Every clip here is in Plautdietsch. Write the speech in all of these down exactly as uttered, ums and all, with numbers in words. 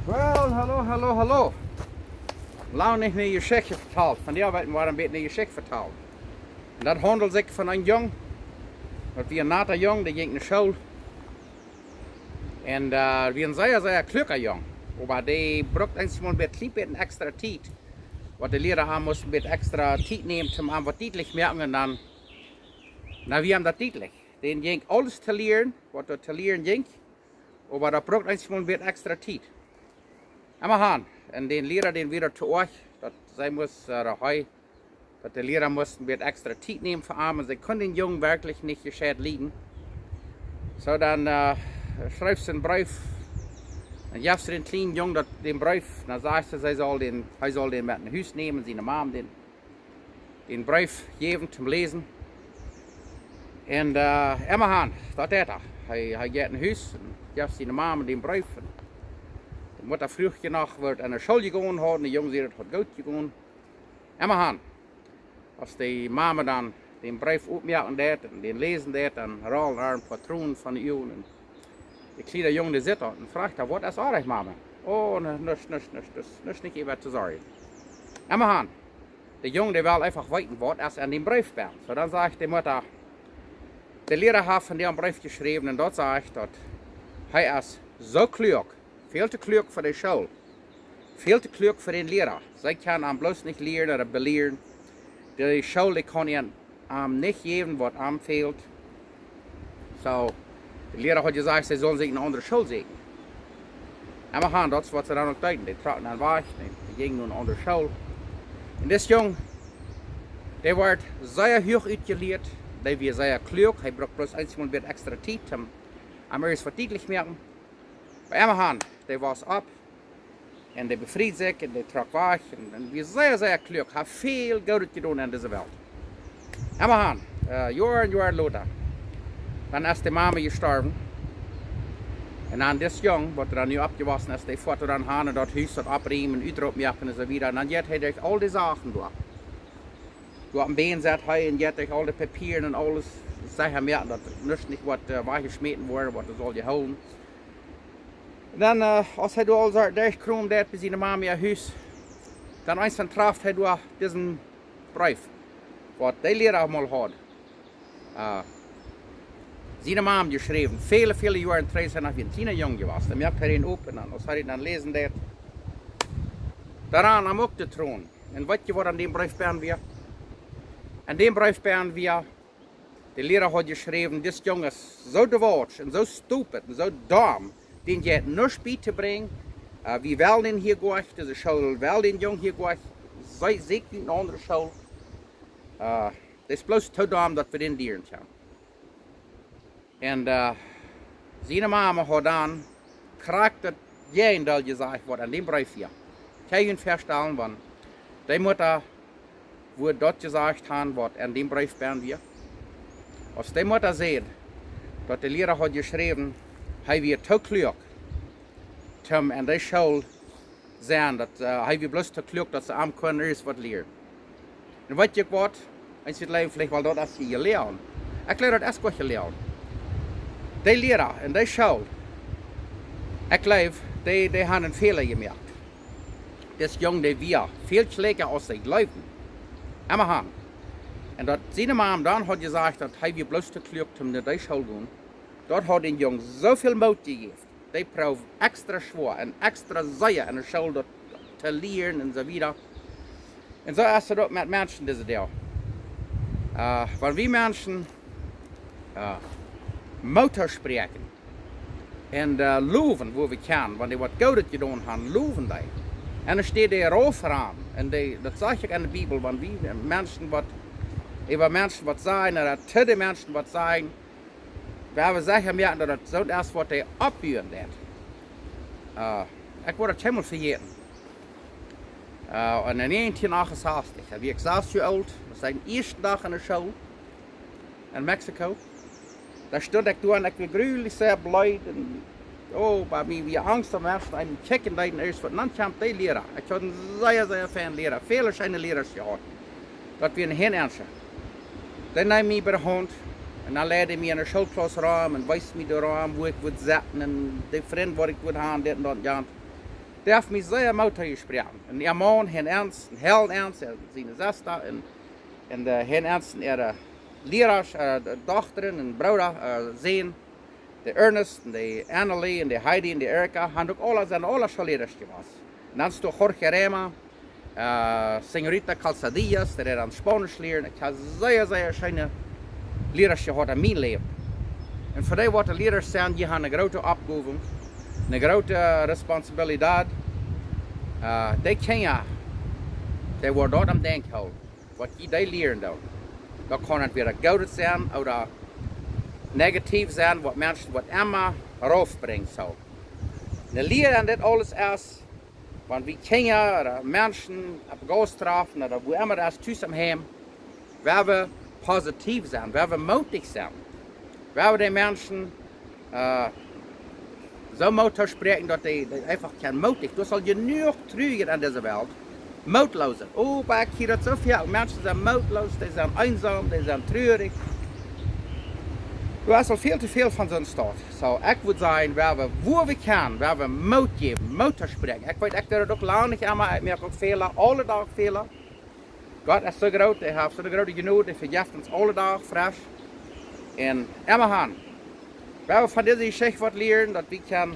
Well, hallo, hallo, hallo. Lang nich ne Jeschicht vetalt. Vondoag woa wie een bät ne Jeschicht vetalen. Un daut haundelt sikj von een Jung. Daut wia een nata Jung, dee jinkj no School. Un äh, wia een sea, sea kluaka Jung. Oba dee brukt eensjemol een bät, kjlien bät extra Tiet. Waut de Liera am must een bät extra Tiet nämen, om am waut dietlich moaken. Un dan, dan wia am daut dietlich. Dän jinkj aules to lieren, waut doa to lieren jinkj. Oba daut brukt eensjemol een bät extra Tiet. Emma han. Un dän Liera, dän wia daut to oajch, daut see must, äh, daut hee, daut de Liera must een bät extra Tiet nämen fa am. Un see kunn dän Jung werkjlich nich jescheit lieden. Soo dan äh, schreef see een Breef. Un jeef see dän kjlienen Jung daut, dän Breef. Dan säd see, see saul dän, hee saul dän met no Hus nämen, siene Mam dän dän Breef jäwen toom läsen. Un äh, emma han, daut deed hee. Hee, hee jinkj no Hus un jeef siene Mam dän Breef. Un de Mutta fruach je noch, woo et aun de School jegonen haud. De Jung säd, et haud goot jegonen. Emma han, aus de Mame dan dän Breef opmoaken deed un dän läsen deed, dan rollen äa een poa Tronen von de Uagen. Un de kjliena Jung, dee sitt doa un froagt: Waut es oajch, Mame? Oh, nuscht, nuscht, nuscht, nuscht, nuscht, nich äwa to sorjen. Emma han, de Jung, dee well eefach weeten, waut es aun dän Breef benn. Soo dan sajcht de Mutta: De Liera haft von dän Breef jeschräwen un daut sajcht, daut hee es soo kluak, väl to kluak fa de School, väl to kluak fa dän Liera. See kjennen am bloos nich lieren ooda belieren. De School, dee kaun am nich jäwen, waut am fält. Soo, de Liera haud jesajcht, see sullen sikj eene aundre School sieekjen. Emma han, daut es, waut see dan uk deeden. Dee trocken dan wajch, dee, dee jinjen no eene aundre School. Un dis Jung, dee wort sea huach utjelieet, dee wia sea kluak, hee brukt bloos eensjemol een bät extra Tiet, om, om irjent waut dietlich moaken. Oba emma han, dee wos opp, un dee befried sikj un dee trock wajch un, un wia sea, sea kluak. Haft väl Goodet jedonen aun dise Welt. Emma han, äh, Joaren, Joaren lota, dan es de Mame jestorwen. Un dan dis Jung, waut dan nu oppjewossen es, dee foat dan han un daut Hus daut oppriemen un utrop moaken un soo wieda. Un dan jeit hee derch aul dee Sachen doa. Doa opp een Bän sett hee un jeit derch aul dee Papieren un aules. Secha moaken, daut nuscht nich woat äh, wajchjeschmäten woaren, waut doa saul jehoolen. Un dan, äh, aus hee doa aul soo derchkjemt, doa bie siene Mame äa Hus, dan eensdan traft hee doa disen Breef, waut de Liera mol haud, äh, siene Mame jeschräwen. Väle, väle Joaren trigj, aus hee noch wia een kjliena Jung jewast. Dan moakt hee dän op un dan, aus hee dän dan läsen deed, dan rand am uk de Tronen. Un weet jie, waut aun dän Breef benn wia? Aun dän Breef benn wia, de Liera haud jeschräwen: Dis Jung es soo dwaas un soo stupid un soo domm, dän jeit nuscht bie to brinjen. Äh, wie wellen dän hia goanich, dise School well dän Jung hia goanich. See, sieekjt eene aundre School. Äh, dee es bloos too domm, daut wie dän lieren kjennen. Un äh, siene Mame haud dan krakjt daut Jäajendeel jesajcht, waut aun dän Breef wia. Kjenn jie junt väastalen, wan dee Mutta wudd daut jesajcht han, waut aun dän Breef benn wia? Aus dee Mutta säd, daut de Liera haud jeschräwen, hee wia too kluak, om aun dee School sennen, daut äh, hee wia bloos too kluak, daut see am kunnen irjent waut lieren. Un weet jie waut? Eent, jie jleewen veleicht, well, daut es hia jeloagen. Ekj jleew, daut es goot jeloagen. De Liera un de School, ekj jleew, dee, dee han eenen Fäla jemoakt. Dis Jung, dee wia väl kjlieekja, aus see jleewden. Emma han. Un daut siene Mame dan haud jesajcht, daut hee wia bloos too kluak, om no dee School gonen, daut haud dän Jung soo väl Moot jejäft, dee Proow extra schwoa un extra sea aun de School daut to lieren un soo wieda. Un soo es et uk met Menschen dise Doag. Äh, wan wie Menschen äh, Moot toospräakjen un äh, lowen, wua wie kjennen, wan dee waut Goodet jedonen han, lowen dee. Un enne Städ dee rauf ranen. Un dee, daut sajcht uk enne Bibel, wan wie Menschen waut, äwa Menschen waut sajen, ooda to de Menschen waut sajen, wie haben secha moaken, daut et soo es, waut dee oppbuen deit. Äh, ekj woa daut kjeenmol vejäten. Äh, un en näajentieen acht un sastich, dan wia ekj sas Joa oolt, daut wia dän ieeschten Dach aun de School en Mexiko. Dan stunt ekj doa un ekj wia grulich sea bleed un, oh, bie mie wia Angst, daut Menschen eenen kjikjen deeden, ieescht waut, dan kjeem de Liera. Ekj haud eenen sea, sea feinen Liera, väle scheene Lierasch jehaut. Daut wia een Hinjensche. Dee neem mie bie de Haunt un dan leid hee mie en de Schoolkjlass rom un wees mie doa rom, wua ekj wudd setten un de Frind, waut ekj wudd han, dit un daut un jant. Dee haft mie sea Moot jesproaken. Un äa Maun, Herr Ernst, un Helen Ernst, äa, siene Sesta, un, un, äh, Herr Ernst un äare Lierasch, äh, Dochta un Brooda, äh, Sän, de Ernest, un de Annalie, un de Heidi, un de Erika, han uk aula, sent aula Schoollierasch jewast. Un dan es doa Jorge Rema, äh, Señorita Calzadillas, dee deed ons Spaunisch lieren. Ekj hab sea, sea scheene Lierasch jehaut en mien Läwen. Un fa dee, waut de Lierasch sent, dee han eene groote Oppgow, eene groote Responsabilität. Äh, dee Kjinja, dee woaren doa aum Denkjen hoolen, waut jie dee lieren doonen. Daut kaun entwäda goot sennen ooda negativ sennen, waut Menschen waut emma raufbrinjen saul. De Lia aun dit aules es, wan wie Kjinja ooda Menschen opp Gauss träfen ooda wua emma daut es, tus em Heim, woa wie positiv sennen, woa wie mootich sennen, woa wie de Menschen, äh, soo Moot toospräakjen, daut dee, dee eefach kjennen mootich. Doa es aul jenuach Truajet en dise Welt. Mootloose. Oh, oba ekj hia daut soo väl. Menschen sent mootloos, dee sent eensom, dee sent truarich. Doa es aul väl to väl von soone Sort. Soo, ekj wudd sajen, woa wie, wua wie kjennen, woa wie Moot jäwen, Moot toospräakjen. Ekj weet, ekj doo daut uk lang nich emma, ekj moak uk Fäla, aule Doag Fäla. Gott es soo groot, hee haft soone groote Jnod, hee vejeft ons aule Doag fresch. Un emma han, woa wie von dise Jeschicht waut lieren, daut wie kjennen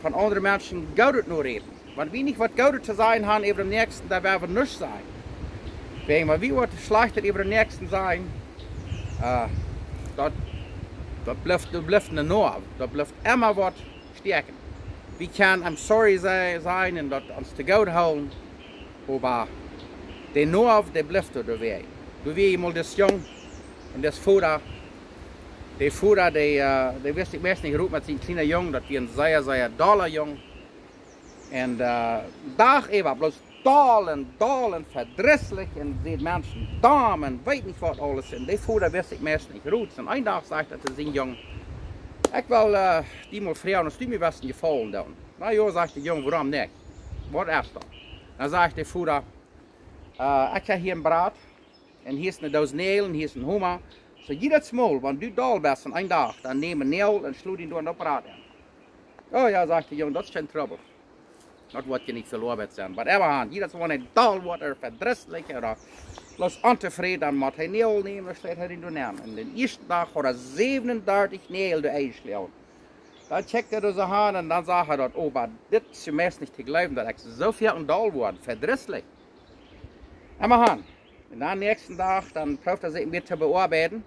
von aundre Menschen Goodet noräden. Wan wie nich waut Goodet to sajen han äwa dän Näakjsten, dan woa wie nuscht sajen. Wäajen, wan wie waut Schlajchtet äwa dän Näakjsten sajen, äh, daut, daut blift, daut blift eene Noaw, daut blift emma waut stäakjen. Wie kjennen am sorry se-, sajen un daut ons to goot hoolen, oba de Noaw, dee blift doa, doawäajen. Doa wia emol dis Jung un dis Voda, de Voda, dee, äh, dee wist, ekj wist nich, rut met sien kjliena Jung, daut wia een sea, sea dolla Jung. Un, äh, Dach äwa bloos doll un doll un vedrisslich un säd Menschen domm un weet nich waut aules. Un de Voda wist, ekj wist nich, rut. Un een Dach sajcht hee to sien Jung: "Ekj well, äh, die mol froagen, aus du mie west een Jefaulen doonen." "Na jo," sajcht de Jung, "wuarom nich? Waut es daut?" Dan sajcht de Voda: "Äh, ekj hab hia een Brat, un hia es eene Doos Näajel, un hia es een Homa. Soo, jiedet Mol, wan du doll best aun een Dach, dan nemm een Näajel un schlo die doa en daut Brat enn." "Oh jo," sajcht de Jung, "daut es kjeen Trubbel. Daut woat je nich väl Oabeit sennen." Oba hee haud, jiedet Mol, wan hee doll woat ooda vedrisslich ooda bloos ontofräd, dan mott hee Näajel nämen un schleet hee dän doa nenn. Un dän ieeschten Dach haud hee säwenundartich Näajel doa enjeschloagen. Dan kjikjt hee doa soo aun un dan sajcht hee daut: "Oba dit es meist nich to jleewen, daut ekj soo väl doll woa, vedrisslich." Emma han. Un dan näakjsten Dach, dan proowt hee sikj mea to beoabeiden.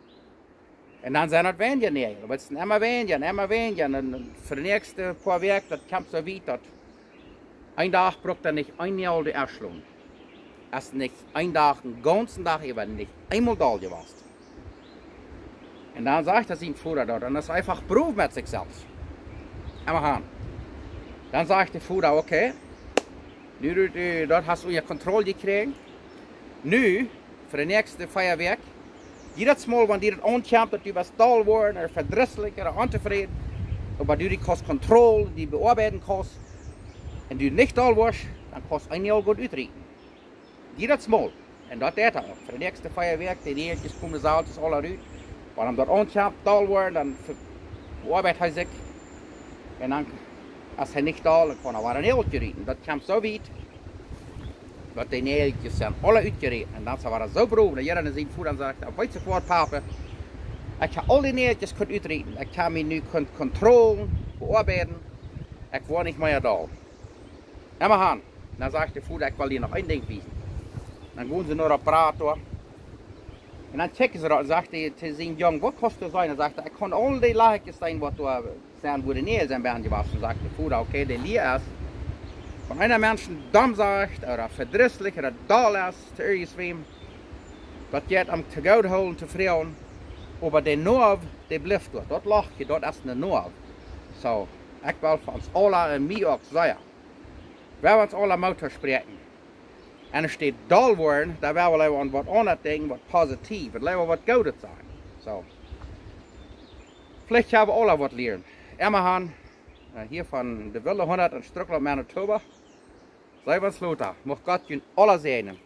Un dan sent daut weinja Näajel. Oba et sent emma weinja un emma weinja. Un, un fa de näakjste poa Wäakj, daut kjemt soo wiet, daut een Dach brukt hee nich een Näajel doa enschlonen. Es nich een Dach, een gaunzen Dach äwa nich eemol doll jewast. Un dan sajcht hee sien Voda daut, un daut es eefach Prow met sikj selfst. Emma han. Dan sajcht de Voda: "Okay, nu du, du daut hast unja Kontroll jekjräajen, nu, fa de näakjste vea Wäakj, jiedet Mol, wan die daut aunkjemt, daut du best doll woaren ooda vedrisslich ooda ontofräd, oba du die kaust Kontroll, die beoabeiden kaust, un du nich doll woascht, dan kaust een Näajel goot utrieten." Jiedet Mol. Un daut deed hee uk. Fa de näakjste vea Wäakj, de Näajelkjes kjeemen soo aus aula rut. Wan am daut aunkjemt, doll woaren, dan ve-, beoabeit hee sikj. Un dan, aus hee nich doll, dan kaun hee wada een Näajel utrieten. Daut kjemt soo wiet, daut de Näajelkjes sent aula utrieten. Un dan es hee wada soo Prow. Un dan jeit hee no sien Voda un sajcht: "Weetst du waut, Papa? Ekj hab aul de Näajelkjes kunt utrieten. Ekj hab mie nu kunt Kontroll, beoabeiden. Ekj woa nich mea doll." Emma han. Dan sajcht de Voda: "Ekj well die noch een Dinkj wiesen." Dan gonen see no daut Brat doa. Un dan kjikjen see doa un sajcht hee to sien Jung: "Waut kaust du seenen?" Dan sajcht hee: "Ekj kaun aul dee Lajchkjes seenen, waut doa sent, wua de Näajel sent bie jewast." Dan sajcht de Voda: "Okay, de Lia es, wan eena Mensch domm sajcht, ooda vedrisslich, ooda doll es, to irjentwäm, daut jeit am to goot hoolen, to froagen, oba de Noaw, dee blift doa. Daut Lochkje, daut es eene Noaw." Soo, ekj well fa ons aula un mie uk sajen, woa wie ons aula Moot toospräakjen. Un enne Städ doll woaren, dan woa wie leewa aun waut aundret denkjen, waut positiew, un leewa waut Goodet sajen. Soo. Veleicht kjenn wie aula waut lieren. Emma han, äh, hia von de Wille hundat en Strucklaunt, Manitoba. Soo, ons lota. Mucht Gott junt aula säajnen.